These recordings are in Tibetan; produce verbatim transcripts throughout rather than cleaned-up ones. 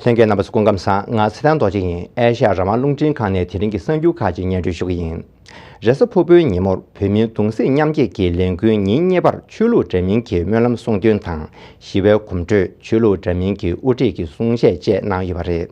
ལྷན་རྒྱས་རྣམ་པ་ཚོ་སྐུ་ཁམས་བཟང་། ང་ཚེ་བརྟན་རྡོ་རྗེ་ཡིན། ཨེ་ཤ་ཡ་རང་དབང་རླུང་འཕྲིན་ཁང་ནས་དེ་རིང་གི་གསར་འགྱུར་ཁག་ཅིག་སྙན་སྒྲོན་ཞུ་གི་ཡིན། རེས་གཟའ་ཕུར་བུའི་ཉིན་མོར་བོད་མིའི་གདུང་སེམས་མཉམ་སྐྱེད་ཀྱི་ལས་འགུལ་ཉིན་གཉིས་པར་ཆོས་ལུགས་འདྲ་མིན་གྱི་སྨོན་ལམ་གསུང་འདོན་དང་། ཞི་བའི་གོམ་བགྲོད། ཆོས་ལུགས་འདྲ་མིན་གྱི་དབུ་ཁྲིད་ཀྱི་གསུང་བཤད་བཅས་གནང་ཡོད་པ་རེད།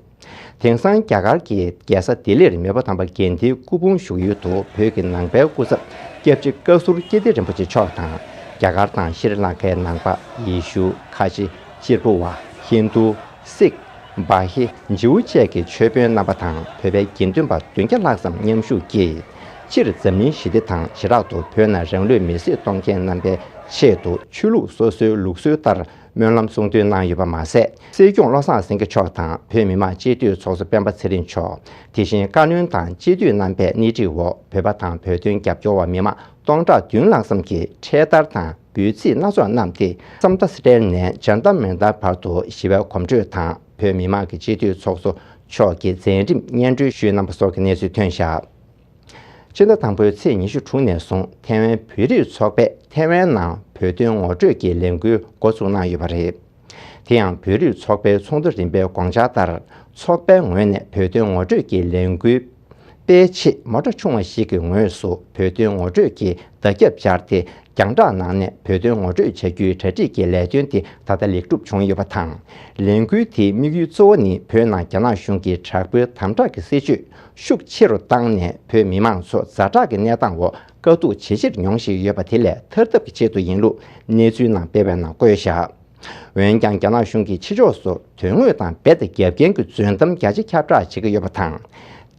དེང་སང་རྒྱ་གར་གྱི་རྒྱལ་ས་ལྡི་ལིར་མེས་པོ་དམ་པ་དགེ་ལྡན་སྐུ་འབུམ་བཞུགས་ཡུལ་དུ་བོད་ཀྱི་ནང་པའི་སྐུ་ཚབ་སྐྱབས་རྗེ་བཀའ་ཟུར་ཀིརྟི་རིན་པོ་ཆེ་མཆོག་དང་། རྒྱ་གར་དང་ཤྲི་ལངྐའི་ནང་པ། ཡེ་ཤུ། ཁ་ཆེ། གཅེར་བུ་བ། ཧིན་རྡུ། སིག་བྷ་ཧི། ཇིའུ་བཅས་ཀྱི་ཆོས་དཔོན་རྣམ་པ་དང་བོད་པའི་དགེ་འདུན་པ་བདུན་བརྒྱ་ལྷག་ཙམ་མཉམ་ཞུགས་ཀྱིས། སྤྱིར་འཛམ་གླིང་ཞི་བདེ་དང་། ཞེ་དྲག་ཏུ་བོད་ནང་རང་ལུས་མེར་སྲེག་གཏོང་མཁན་རྣམ་པའི་ཆེད་དུ་ཆོས་ལུགས་སོ་སོའི་ལུགས་སྲོལ་ལྟར་སྨོན་ལམ་གསུང་འདོན་གནང་ཡོད་པ་མ་ཟད། སྲིད་སྐྱོང་བློ་བཟང་སེང་གེ་མཆོག་དང་བོད་མི་མང་སྤྱི་འཐུས་ཚོགས་གཙོ་སྤེན་པ་ཚེ་རིང་མཆོག་དེ་བཞིན་བཀའ་བློན་དང་སྤྱི་འཐུས་རྣམ་པས་སྣེ་ཁྲིད་འོག་བོད་པ་དང་བོད་དོན་རྒྱབ་སྐྱོར་བ་མི་མང་སྟོང་ཕྲག་བདུན་ལྷག་ཙམ་གྱིས་འཕྲེད་དར་དང་འབོད་ཚིག་སྣ་ཚོགས་བསྣམས་ཏེ། སམ་ཐ་སི་ཏན་ནས་ཇན་ཏར་མན་ཏར་བར་དུ་ཞི་བའི་གོམ་བགྲོད་དང་། བོད་མི་མང་གི་སྤྱི་འཐུས་ཚོགས་གཙོ་མཆོག་གིས་མཛད་རིམ་སྙན་སྒྲོན་ཞུས་གནང་པ་སོགས་ཀྱི་གནས་ཚུལ་ཐོན་བཞག་ཕྱི་ཟླ་དང་པོའི་ཚེས་ཉི་ཤུ་དྲུག་ནས་བཟུང་ཐའེ་ཝན་བོད་རིགས་ཚོགས་པས་ཐའེ་ཝན་ནང་བོད་དོན་ངོ་སྤྲོད་ཀྱི་ལས་འགུལ་འགོ་བཙུགས་གནང་ཡོད་པ་རེད། དེ་ཡང་བོད་རིགས་ཚོགས་པའི་ཚོགས་འདུ་རིམ་པའི་དགོངས་འཆར་ལྟར། ཚོགས་པའི་ངོས་ནས་བོད་དོན་ངོ་སྤྲོད་ཀྱི་ལས་འགུལ་སྤེལ་ཆེད་མོ་ཊ་ཆུང་བ་ཞིག་གི་ངོས་སུ་བོད་དོན་ངོ་སྤྲོད་ཀྱི་བརྡ་ཁྱབ་སྦྱར་ཏེ། རྒྱང་བསྒྲགས་ནང་ནས་བོད་དོན་ངོ་སྤྲོད་བྱ་རྒྱུའི་གྲ་སྒྲིག་གི་ལས་དོན་དེ་ད་ལྟ་ལེགས་གྲུབ་བྱུང་ཡོད་པ་དང་། ལས་འགུལ་དེའི་དམིགས་ཡུལ་གཙོ་བོ་ནི་བོད་ནང་རྒྱ་ནག་གཞུང་གིས་དྲག་པོའི་དམ་དྲག་གི་སྲིད་བྱུས་ཤུགས་ཆེ་རུ་བཏང་ནས། བོད་མི་མང་ཚོ་ཛ་དྲག་གི་གནས་སྟངས་འོག་དཀའ་སྡུག་ཇེ་ཆེར་མྱོང་བཞིན་ཡོད་པ་དེ་ལས་ཐར་ཐབས་ཀྱི་ཆེད་དུ་ཡིན་ལུགས་གནས་ཚུལ་ནང་སྤེལ་བའི་ནང་བཀོད་བཞག་འོན་ཀྱང་། རྒྱ་ནག་གཞུང་གིས་ཕྱི་ཕྱོགས་སུ་དོན་དངོས་དང་རྦད་དེ་རྒྱབ་འགལ་གྱི་འཛུལ་གཏམ་རྒྱ་ཆེ་ཁྱབ་བསྒྲགས་བྱེད་ཀྱི་ཡོད་པ་དང་།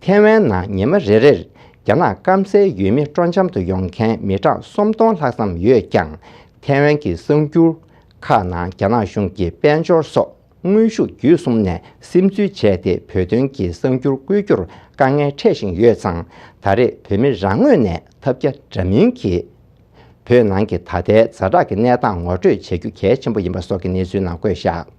ཐའེ་ཝན་ནང་ཉི་མ་རེ་རེར་རྒྱ་ནག་སྐམ་སའི་ཡུལ་མི་སྤྲོ་འཆམ་དུ་ཡོང་མཁན་མི་གྲངས་སུམ་སྟོང་ལྷག་ཙམ་ཡོད་ཀྱང་། ཐའེ་ཝན་གྱི་གསར་འགྱུར་ཁག་ནང་རྒྱ་ནག་གཞུང་གིས་དཔལ་འབྱོར་སོགས་དངོས་ཤུགས་བརྒྱུད་གསུམ་ནས་སིམ་འཛུལ་བྱས་ཏེ། བོད་དོན་གྱི་གསར་འགྱུར་བཀོད་རྒྱུར་དཀའ་ངལ་འཕྲད་བཞིན་ཡོད་ཙང་། ད་རེས་བོད་མི་རང་ངོས་ནས་ཐབས་བརྒྱ་འདྲ་མིན་གྱིས། བོད་ནང་གི་ད་ལྟའི་ཛ་དྲག་གི་གནས་སྟངས་ངོ་སྤྲོད་བྱེད་རྒྱུ་གལ་ཆེན་པོ་ཡིན་པ་སོགས་ཀྱི་གནས་ཚུལ་ནང་བཀོད་བཞག་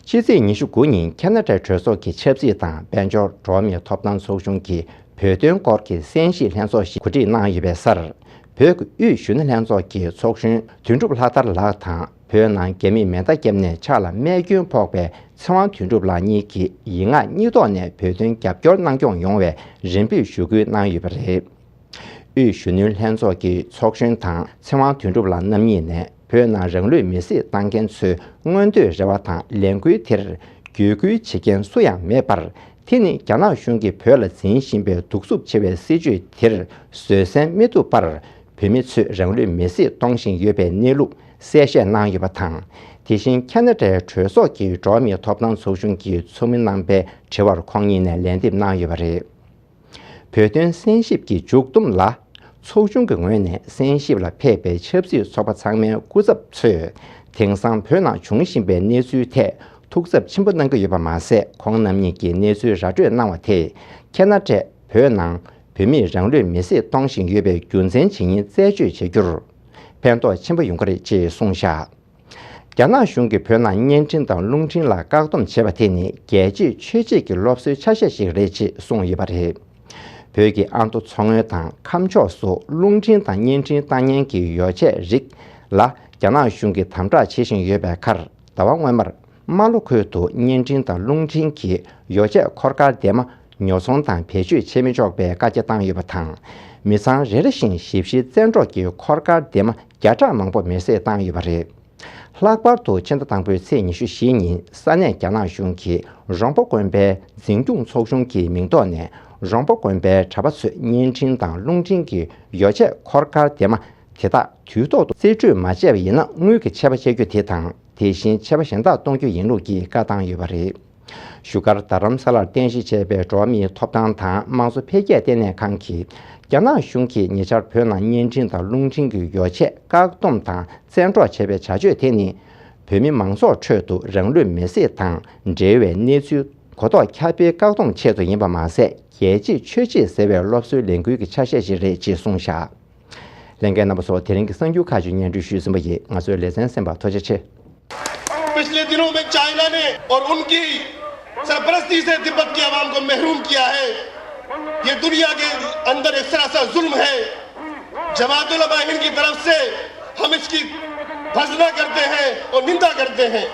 ཕྱི་ཚེས་ཉི་ཤུ་དགུ་ཉིན་ཁ་ན་ཌའི་གྲོས་ཚོགས་ཀྱི་ཆབ་སྲིད་དང་དཔལ་འབྱོར་འགྲོ་བ་མིའི་ཐོབ་ཐང་ཚོགས་ཆུང་གིས་བོད་དོན་སྐོར་གྱི་གསན་ཞིབ་ལྷན་ཚོགས་ཤིག་གོ་སྒྲིག་གནང་ཡོད་པའི་སར། བོད་ཀྱི་དབུས་གཞོན་ནུ་ལྷན་ཚོགས་ཀྱི་ཚོགས་གཞོན་དོན་གྲུབ་ལྷ་དར་ལགས་དང་། བོད་ནང་རྒྱ་མིས་མེ་མདའ་བརྒྱབ་ནས་ཕྱག་ལ་རྨས་སྐྱོན་ཕོག་པའི་ཚེ་དབང་དོན་གྲུབ་ལགས་གཉིས་ཀྱིས་ཡིག་ངག་གཉིས་ཐོག་ནས་བོད་དོན་རྒྱབ་སྐྱོར་གནང་སྐྱོང་ཡོང་བའི་རེ་འབོད་ཞུ་སྐུལ་གནང་ཡོད་པ་རེད། དབུས་གཞོན་ནུའི་ལྷན་ཚོགས་ཀྱི་ཚོགས་གཞོན་དང་ཚེ་དབང་དོན་གྲུབ་ལགས་རྣམ་གཉིས་ནས། བོད་ནང་རང་ལུས་མེར་སྲེག་བཏང་མཁན་ཚོའི་མངོན་འདོད་རེ་བ་དང་ལས་འགུལ་དེར་བརྒྱུད་སྐུལ་བྱེད་མཁན་སུ་ཡང་མེད་པར། དེ་ནི་རྒྱ་ནག་གཞུང་གིས་བོད་ལ་འཛིན་བཞིན་པའི་གདུག་རྩུབ་ཆེ་བའི་སྲིད་བྱུས་དེར་བཟོད་བསྲན་མི་ཐུབ་པར། བོད་མི་ཚོས་རང་ལུས་མེར་སྲེག་གཏོང་བཞིན་ཡོད་པའི་གནས་ལུགས་གསལ་བཤད་གནང་ཡོད་པ་དང་། དེ་བཞིན་ཁ་ན་ཌའི་གྲོས་ཚོགས་ཀྱི་འགྲོ་བ་མིའི་ཐོབ་ཐང་ཚོགས་ཆུང་གི་ཚོགས་མི་རྣམ་པའི་དྲི་བར་ཁོང་གཉིས་ནས་ལན་འདེབས་གནང་ཡོད་པ་རེད། བོད་དོན་གསན་ཞིབ་ཀྱི་མཇུག་བསྡོམས་ལ། ཚོགས་ཆུང་གི་ངོས་ནས་གསན་ཞིབ་ལ་ཕེབས་པའི་ཆབ་སྲིད་ཚོགས་པ་ཚང་མའི་སྐུ་ཚབ་ཚོས། དེང་སང་བོད་ནང་འབྱུང་བཞིན་པའི་གནས་ཚུལ་ཐད་ཐུགས་འཚབ་ཆེན་པོ་གནང་གི་ཡོད་པ་མ་ཟད། ཁོང་རྣམ་གཉིས་ཀྱིས་གནས་ཚུལ་ར་སྤྲོད་གནང་བ་དེས། ཁ་ན་ཌས་བོད་ནང་བོད་མིས་རང་ལུས་མེར་སྲེག་གཏོང་བཞིན་ཡོད་པའི་རྒྱུ་མཚན་ཇི་ཡིན་རྩད་གཅོད་བྱ་རྒྱུར། ཕན་ཐོགས་ཆེན་པོ་ཡོང་གི་རེད་ཅེས་གསུངས་བཞག་རྒྱ་ནག་གཞུང་གིས་བོད་ནང་བརྙན་འཕྲིན་དང་རླུང་འཕྲིན་ལ་བཀག་སྡོམ་བྱས་པ་དེ་ནི་རྒྱལ་གཅེས་ཆོས་གཅེས་ཀྱི་སློབ་གསོའི་ཆ་ཤས་ཤིག་རེད་ཅེས་གསུངས་ཡོད་པ་རེད། བོད་ཀྱི་ཨ་མདོ་མཚོ་སྔོན་དང་ཁམས་ཕྱོགས་སུ་རླུང་འཕྲིན་དང་བརྙན་འཕྲིན་བཏང་མཁན་གྱི་ཡོ་བྱད་རིགས་ལ་རྒྱ་ནག་གཞུང་གིས་དམ་དྲག་བྱེད་བཞིན་ཡོད་པའི་ཁར། ཟླ་བ་སྔོན་མར་རྨ་ལྷོ་ཁུལ་དུ་བརྙན་འཕྲིན་དང་རླུང་འཕྲིན་གྱི་ཡོ་བྱད་འཁོར་སྐར་ལྡེབ་མ་ཉོ་ཚོང་དང་བེད་སྤྱོད་བྱེད་མི་ཆོག་པའི་བཀའ་རྒྱ་བཏང་ཡོད་པ་དང་། མི་ཚང་རེ་རེ་བཞིན་ཞིབ་བཤེར་བཙན་འཕྲོག་གིས་འཁོར་སྐར་ལྡེབ་མ་བརྒྱ་ཕྲག་མང་པོ་མེར་སྲེག་བཏང་ཡོད་པ་རེད། ལྷག་པར་དུ་ཕྱི་ཟླ་དང་པོའི་ཚེས་ཉི་ཤུ་བཞི་ཉིན་ས་གནས་རྒྱ་ནག་གཞུང་གིས་རོང་པོ་དགོན་པའི་འཛིན་སྐྱོང་ཚོགས་ཆུང་གི་མིང་ཐོག་ནས་རོང་པོ་དགོན་པའི་གྲྭ་པ་ཚོས་བརྙན་འཕྲིན་དང་རླུང་འཕྲིན་གྱི་ཡོ་བྱད་འཁོར་སྐར་ལྡེབ་མ་དེ་དག་དུས་ཐོག་ཏུ་རྩིས་སྤྲོད་མ་བྱས་པ་ཡིན་ན་དངུལ་གྱི་ཆད་པ་བཅད་རྒྱུ་དེ་དང་། དེ་བཞིན་ཆད་པ་གཞན་དག་གཏོང་རྒྱུ་ཡིན་ལུགས་ཀྱི་བཀའ་བཏང་ཡོད་པ་རེད། བཞུགས་སྒར་རྡ་རམ་ས་ལར་རྟེན་གཞི་བྱས་པའི་འགྲོ་བ་མིའི་ཐོབ་ཐང་དང་དམངས་གཙོ་འཕེལ་རྒྱས་ལྟེ་གནས་ཁང་གིས། རྒྱ་ནག་གཞུང་གིས་ཉེ་ཆར་བོད་ནང་བརྙན་འཕྲིན་དང་རླུང་འཕྲིན་གྱི་ཡོ་བྱད་བཀག་སྡོམ་དང་བཙན་འཕྲོག་བྱས་པའི་བྱ་སྤྱོད་དེ་ནི། བོད་མི་མང་ཚོགས་ཁྲོད་དུ་རང་ལུས་མེར་སྲེག་དང་འབྲེལ་བའི་གནས་ཚུལ་གོ་རྟོགས་ཁྱབ་སྤེལ་བཀག་སྡོམ་ཆེད་དུ་ཡིན་པ་མ་ཟད། རྒྱལ་གཅེས་ཆོས་གཅེས་ཟེར་བའི་སློབ་གསོའི་ལས་འགུལ་གྱི་ཆ་ཤས་ཤིག་རེད་ཅེས་གསུངས་བཞག་ལྷན་རྒྱས་རྣམ་པ་ཚོ། དེ་རིང་གི་གསར་འགྱུར་ཁག་ཅིག་སྙན་སྒྲོན་ཞུས་ཟིན་པ་ཡིན། ང་ཚོའི་ལེ་ཚན་གསན་པར་ཐུགས་རྗེ་ཆེ། पिछले दिनों में चाइना ने और उनकी सरपरस्ती से तिब्बत की आवाम को महरूम किया है। ये दुनिया के अंदर एक सरासर जुल्म है। जमात उलमा हिंद की तरफ से हम इसकी भर्त्सना करते हैं और निंदा करते हैं।